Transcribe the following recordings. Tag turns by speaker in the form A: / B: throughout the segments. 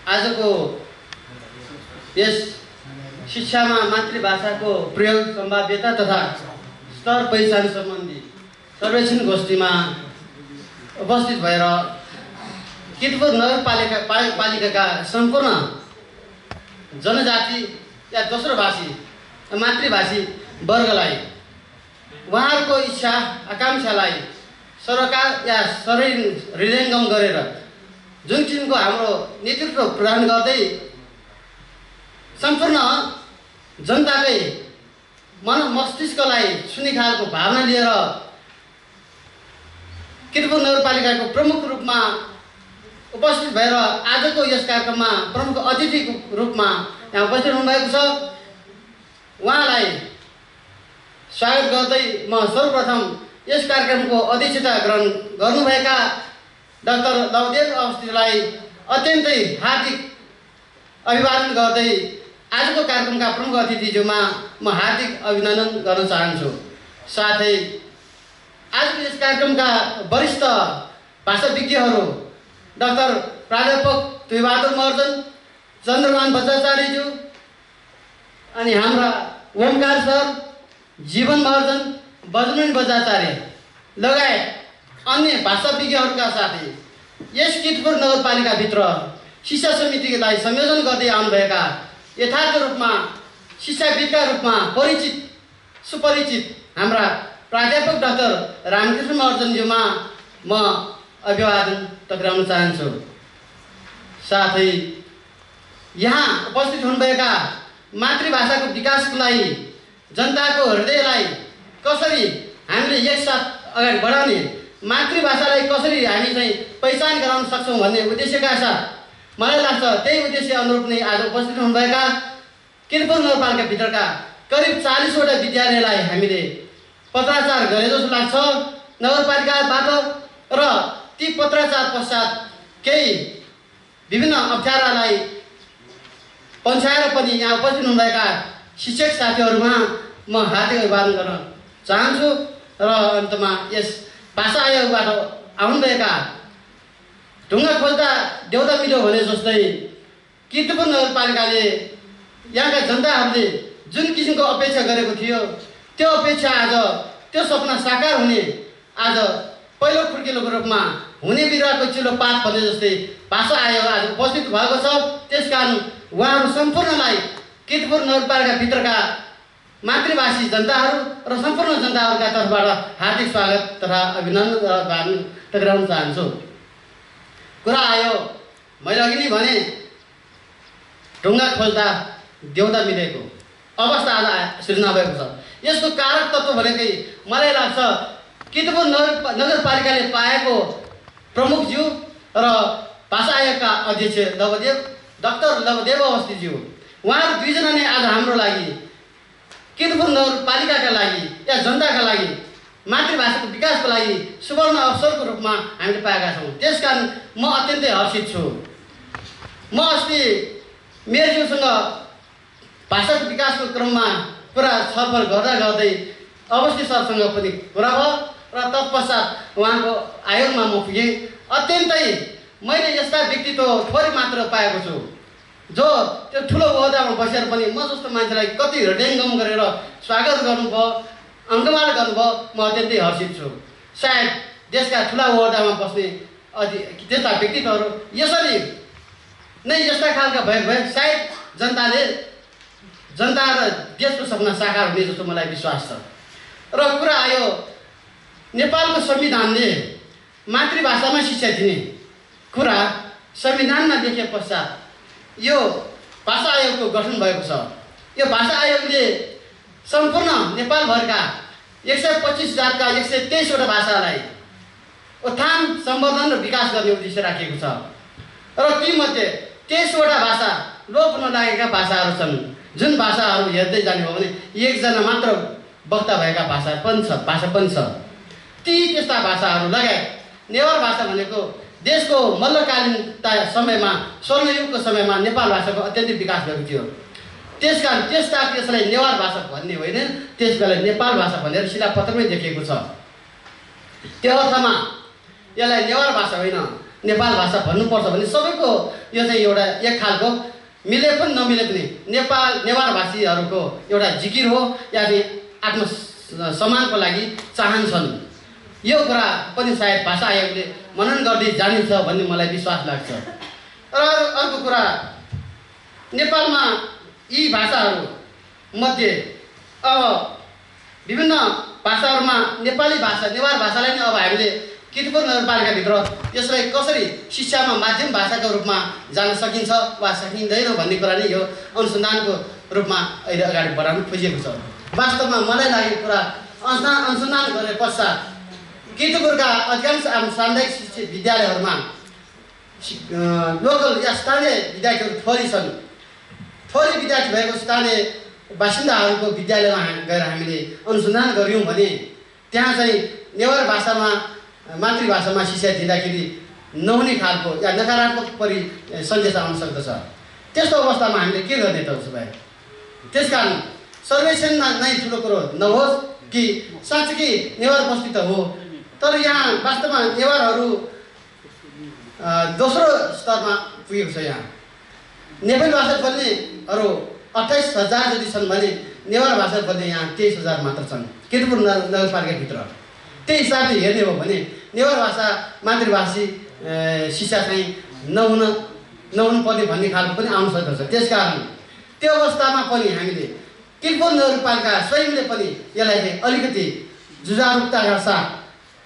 A: आजको यस शिक्षामा मातृभाषाको प्रयोग सम्भाव्यता तथा स्तर पहिचान सम्बन्धी सर्वेक्षण गोष्ठीमा उपस्थित भएर किर्तपुर नगरपालिकाका सम्पूर्ण जनजाति या दोस्रो भाषी मातृभाषी वर्गलाई उहाँहरूको इच्छा आकाङ्क्षालाई सरकार या हृदयङ्गम गरेर जुन किसिमको हाम्रो नेतृत्व प्रदान गर्दै सम्पूर्ण जनताकै मन मस्तिष्कलाई छुने खालको भावना लिएर किर्तपुर नगरपालिकाको प्रमुख रूपमा उपस्थित भएर आजको यस कार्यक्रममा प्रमुख अतिथिको रूपमा यहाँ उपस्थित हुनुभएको छ। उहाँलाई स्वागत गर्दै म सर्वप्रथम यस कार्यक्रमको अध्यक्षता ग्रहण गर्नुभएका डाक्टर लवदेव अवस्थीलाई अत्यन्तै हार्दिक अभिवादन गर्दै आजको कार्यक्रमका प्रमुख अतिथिज्यूमा म हार्दिक अभिनन्दन गर्न चाहन्छु। साथै आजको यस कार्यक्रमका वरिष्ठ भाषाविज्ञहरू डाक्टर प्राध्यापक तुइबहादुर महर्जन, चन्द्रमान बज्राचार्यज्यू अनि हाम्रा ओमकार सर, जीवन महर्जन, बज्रमणि बज्राचार्य लगायत अन्य भाषाविज्ञहरूका साथै यस किर्तपुर नगरपालिकाभित्र शिक्षा समितिलाई संयोजन गर्दै आउनुभएका यथार्थ रूपमा शिक्षाविदका रूपमा परिचित सुपरिचित हाम्रा प्राध्यापक डाक्टर रामकृष्ण महर्जनज्यूमा म अभिवादन टक्राउन चाहन्छु। साथै यहाँ उपस्थित हुनुभएका मातृभाषाको विकासको लागि जनताको हृदयलाई कसरी हामीले एकसाथ अगाडि बढाउने, मातृभाषालाई कसरी हामी चाहिँ पहिचान गराउन सक्छौँ भन्ने उद्देश्यका साथ मलाई लाग्छ त्यही उद्देश्य अनुरूप नै आज उपस्थित हुनुभएका किर्तपुर नगरपालिकाभित्रका करिब 40वटा विद्यालयलाई हामीले पत्राचार गरे जस्तो लाग्छ नगरपालिकाबाट र ती पत्राचार पश्चात केही विभिन्न अप्ठ्यारालाई पन्छाएर पनि यहाँ उपस्थित हुनुभएका शिक्षक साथीहरूमा म हार्दिक अभिवादन गर्न चाहन्छु। र अन्तमा यस भाषा आयोगबाट आउनुभएका ढुङ्गा खोज्दा देउता मिल्यो भने जस्तै किर्तपुर नगरपालिकाले यहाँका जनताहरूले जुन किसिमको अपेक्षा गरेको थियो त्यो अपेक्षा आज त्यो सपना साकार हुने आज पहिलो खुर्किलोको रूपमा हुने बिरुवाको चिलो पात भने जस्तै भाषा आयोग आज उपस्थित भएको छ। त्यसकारण उहाँहरू सम्पूर्णलाई किर्तपुर नगरपालिकाभित्रका मातृभाषी जनताहरू र सम्पूर्ण जनताहरूका तर्फबाट हार्दिक स्वागत तथा अभिनन्दन टक्राउन चाहन्छु। कुरा आयो मैले अघि नै भने ढुङ्गा खोज्दा देउता मिलेको अवस्था आज सृजना भएको छ। यसको कारक तत्त्व भनेकै मलाई लाग्छ किर्तपुर नगरपालिकाले पाएको प्रमुखज्यू र भाषा आयोगका अध्यक्ष डाक्टर लवदेव अवस्थीज्यू उहाँहरू दुईजना नै आज हाम्रो लागि किर्तपुर नगरपालिकाका लागि या जनताका लागि मातृभाषाको विकासको लागि सुवर्ण अवसरको रूपमा हामीले पाएका छौँ। त्यसकारण म अत्यन्तै हर्षित छु। म अस्ति मेयरज्यूसँग भाषाको विकासको क्रममा कुरा छलफल गर्दै अवस्थी सरसँग पनि कुरा भयो र तत्पश्चात उहाँको आयोगमा म पुगेँ। अत्यन्तै मैले यस्ता व्यक्तित्व थोरै मात्र पाएको छु जो त्यो ठुलो ओहदामा बसेर पनि म जस्तो मान्छेलाई कति हृदयङ्गम गरेर स्वागत गर्नुभयो, अङ्कमाला गर्नुभयो। म अत्यन्तै हर्षित छु। सायद देशका ठुला ओहदामा बस्ने त्यस्ता व्यक्तित्वहरू यसरी नै यस्ता खालका भए सायद जनता र देशको सपना साकार हुने जस्तो मलाई विश्वास छ। र कुरा आयो नेपालको संविधानले मातृभाषामा शिक्षा दिने कुरा संविधानमा लेखे पश्चात यो भाषा आयोगको गठन भएको छ। यो भाषा आयोगले सम्पूर्ण नेपालभरका 125 जातका 123वटा भाषालाई उत्थान सम्वर्धन र विकास गर्ने उद्देश्य राखेको छ। र तीमध्ये 23वटा भाषा लोप हुन लागेका भाषाहरू छन्। जुन भाषाहरू हेर्दै जाने हो भने एकजना मात्र वक्ता भएका भाषा पनि छ। ती त्यस्ता भाषाहरू लगायत नेवार भाषा भनेको देशको मल्लकालीन समयमा स्वर्णयुगको समयमा नेपाल भाषाको अत्यन्तै विकास भएको थियो। त्यसकारण त्यसलाई नेवार भाषा भन्ने होइन, त्यसबेला नेपाल भाषा भनेर शिलापत्रमै देखिएको छ। त्यो अर्थमा यसलाई नेवार भाषा होइन नेपाल भाषा भन्नुपर्छ भने सबैको यो चाहिँ एउटा एक खालको मिले पनि नमिले पनि नेवार भाषीहरूको एउटा जिकिर हो या चाहिँ आत्मसम्मानको लागि चाहन्छन्। यो कुरा पनि सायद भाषा आयोगले मनन गर्दै जानेछ भन्ने मलाई विश्वास लाग्छ। र अर्को कुरा, नेपालमा यी भाषाहरू मध्ये अब विभिन्न भाषाहरूमा नेपाली भाषा नेवार भाषालाई नै अब हामीले कीर्तिपुर नगरपालिकाभित्र यसलाई कसरी शिक्षामा माध्यम भाषाको रूपमा जान सकिन्छ वा सकिँदैन भन्ने कुरा नै यो अनुसन्धानको रूपमा अहिले अगाडि बढाउन खोजिएको छ। वास्तवमा मलाई लागेको कुरा अनुसन्धान गरे पश्चात कीर्तिपुरका अधिकांश सामुदायिक शिक्षित विद्यालयहरूमा लोकल या स्थानीय विद्यार्थीहरू थोरै छन्। थोरै विद्यार्थी भएको स्थानीय बासिन्दाहरूको विद्यालयमा गएर हामीले अनुसन्धान गऱ्यौँ भने त्यहाँ चाहिँ नेवार भाषामा मातृभाषामा शिक्षा दिँदाखेरि नहुने खालको या नकारात्मक सन्देश आउन सक्दछ। त्यस्तो अवस्थामा हामीले के गर्ने त उसो भए? त्यसकारण सर्वेक्षण नै ठुलो कुरो नहोस् कि साँच्चै नेवार बस्ती त हो, तर यहाँ वास्तवमा नेवारहरू दोस्रो स्तरमा पुगेको छ। यहाँ नेपाली भाषा बोल्नेहरू 28,000 जति छन् भने नेवार भाषा बोल्ने यहाँ 23,000 मात्र छन् कीर्तिपुर नगरपालिकाभित्र। त्यही हिसाबले हेर्ने हो भने नेवार भाषा मातृभाषी शिक्षा चाहिँ नहुनु पर्ने भन्ने खालको पनि आउन सक्दछ। त्यसकारण त्यो अवस्थामा पनि हामीले कीर्तिपुर नगरपालिका स्वयंले पनि यसलाई चाहिँ अलिकति जुझारुकताका साथ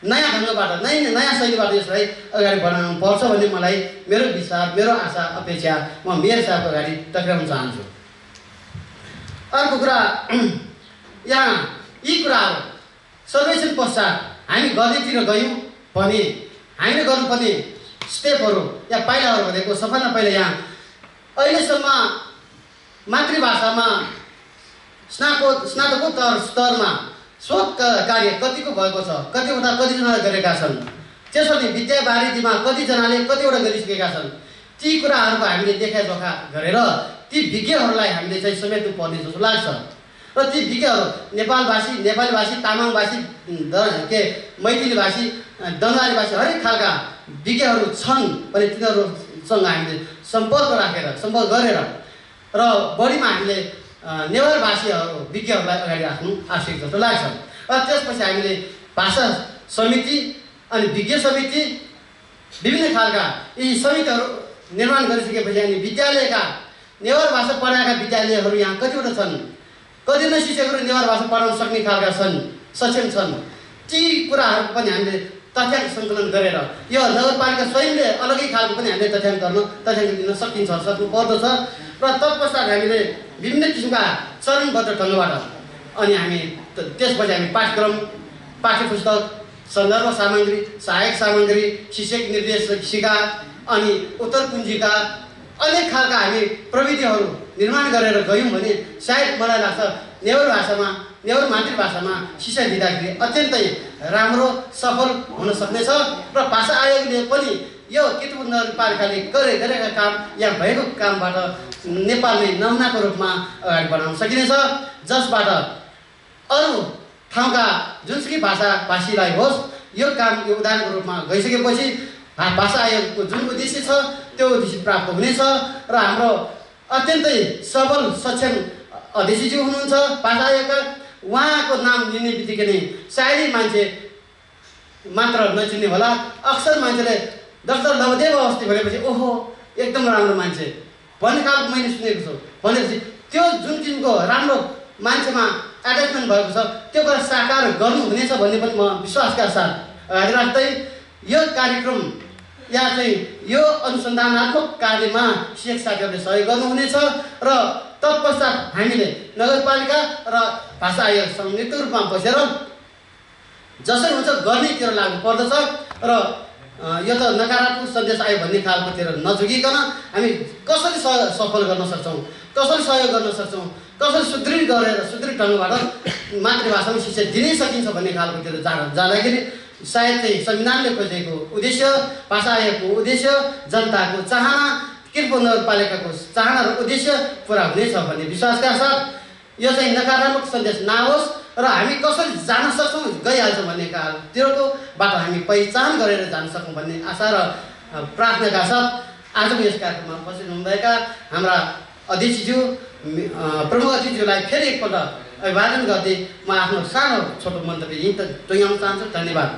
A: नयाँ ढङ्गबाट नयाँ शैलीबाट यसलाई अगाडि बढाउनु पर्छ भन्ने मलाई मेरो विचार, मेरो आशा अपेक्षा म मेयर साहबको अगाडि टक्राउन चाहन्छु। अर्को कुरा, यहाँ यी कुराहरू सर्वेक्षण पश्चात हामी गर्दैतिर गयौँ भने हामीले गर्नुपर्ने स्टेपहरू या पाइलाहरू भनेको सबभन्दा पहिला यहाँ अहिलेसम्म मातृभाषामा स्नातकोत्तर स्तरमा शोध कार्य कतिको भएको छ, कतिजना गरेका छन्, त्यसपछि विद्यावारिधीमा कतिजनाले कतिवटा गरिसकेका छन्, ती कुराहरूको हामीले देखाजोखा गरेर ती विज्ञहरूलाई हामीले चाहिँ समेट्नु पर्ने जस्तो लाग्छ। र ती विज्ञहरू नेपाली भाषी, तामाङभाषी, मैथिली भाषी, दनवारी भाषी हरेक खालका विज्ञहरू छन् भने तिनीहरूसँग हामीले सम्पर्क गरेर र बढीमा हामीले नेवार भाषीहरू विज्ञहरूलाई अगाडि राख्नु आवश्यक जस्तो लाग्छ। र त्यसपछि हामीले भाषा समिति अनि विज्ञ समिति विभिन्न खालका यी समितिहरू निर्माण गरिसकेपछि अनि विद्यालयका नेवार भाषा पढाएका विद्यालयहरू यहाँ कतिवटा छन्, कतिजना शिक्षकहरू नेवार भाषा पढाउन सक्ने खालका छन्, सक्षम छन्, ती कुराहरूको पनि हामीले तथ्याङ्क सङ्कलन गरेर यो नगरपालिका स्वयंले अलगै खालको पनि हामीले तथ्याङ्क दिन सक्नु पर्दछ। र तत्पश्चात हामीले विभिन्न किसिमका चरणबद्ध ढङ्गबाट अनि हामी त्यसपछि हामी पाठ्यक्रम, पाठ्यपुस्तक, सन्दर्भ सामग्री, सहायक सामग्री, शिक्षक निर्देशिका अनि उत्तर कुञ्जिका अनेक खालका हामी प्रविधिहरू निर्माण गरेर गयौँ भने सायद मलाई लाग्छ नेवार मातृभाषामा शिक्षा दिँदाखेरि अत्यन्तै राम्रो सफल हुन सक्नेछ। र भाषा आयोगले पनि यो कीर्तिपुर नगरपालिकाले गरेका काम या भएको कामबाट नेपालले नमुनाको रूपमा अगाडि बढाउन सकिनेछ, जसबाट अरू ठाउँका जुनसुकै भाषाभाषीलाई होस् यो काम योगदानको रूपमा गइसकेपछि भाषा आयोगको जुन उद्देश्य छ त्यो उद्देश्य प्राप्त हुनेछ। र हाम्रो अत्यन्तै सबल सक्षम अध्यक्षज्यू हुनुहुन्छ भाषा आयोगका, उहाँको नाम लिने बित्तिकै नै सायदै मान्छे मात्र नचिन्ने होला, अक्सर मान्छेले डाक्टर लवदेव अवस्थी भनेपछि ओहो एकदम राम्रो मान्छे भन्ने खालको मैले सुनेको छु भनेपछि त्यो जुन किसिमको राम्रो मान्छेमा एट्याचमेन्ट भएको छ त्यो कुरा साकार गर्नुहुनेछ भन्ने पनि म विश्वासका साथ अगाडि राख्दै यो कार्यक्रम या चाहिँ यो अनुसन्धानात्मक कार्यमा शिक्षक साथीहरूले सहयोग गर्नुहुनेछ। र तत्पश्चात हामीले नगरपालिका र भाषा आयोग संयुक्त रूपमा बसेर जसरी हुन्छ गर्नेतिर लाग्नु पर्दछ। र यो त नकारात्मक सन्देश आयो भन्ने खालकोतिर नझुकिकन हामी कसरी सफल गर्न सक्छौँ, कसरी सहयोग गर्न सक्छौँ, कसरी सुदृढ ढङ्गबाट मातृभाषामा शिक्षा दिनै सकिन्छ भन्ने खालकोतिर जाँदाखेरि सायद चाहिँ संविधानले खोजेको उद्देश्य, भाषा आयोगको उद्देश्य, जनताको चाहना, कीर्तिपुर नगरपालिकाको चाहना र उद्देश्य पुरा हुनेछ भन्ने विश्वासका साथ यो चाहिँ नकारात्मक सन्देश नहोस् र हामी कसरी जान सक्छौँ, गइहाल्छौँ भन्ने खालतिरको बाटो हामी पहिचान गरेर जान सकौँ भन्ने आशा र प्रार्थनाका साथ आजको यस कार्यक्रममा उपस्थित हुनुभएका हाम्रा अध्यक्षज्यू प्रमुख अतिथिज्यूलाई फेरि एकपल्ट अभिवादन गर्दै म आफ्नो सानो छोटो मन्तव्य यहीँ त टुङ्ग्याउन चाहन्छु। धन्यवाद।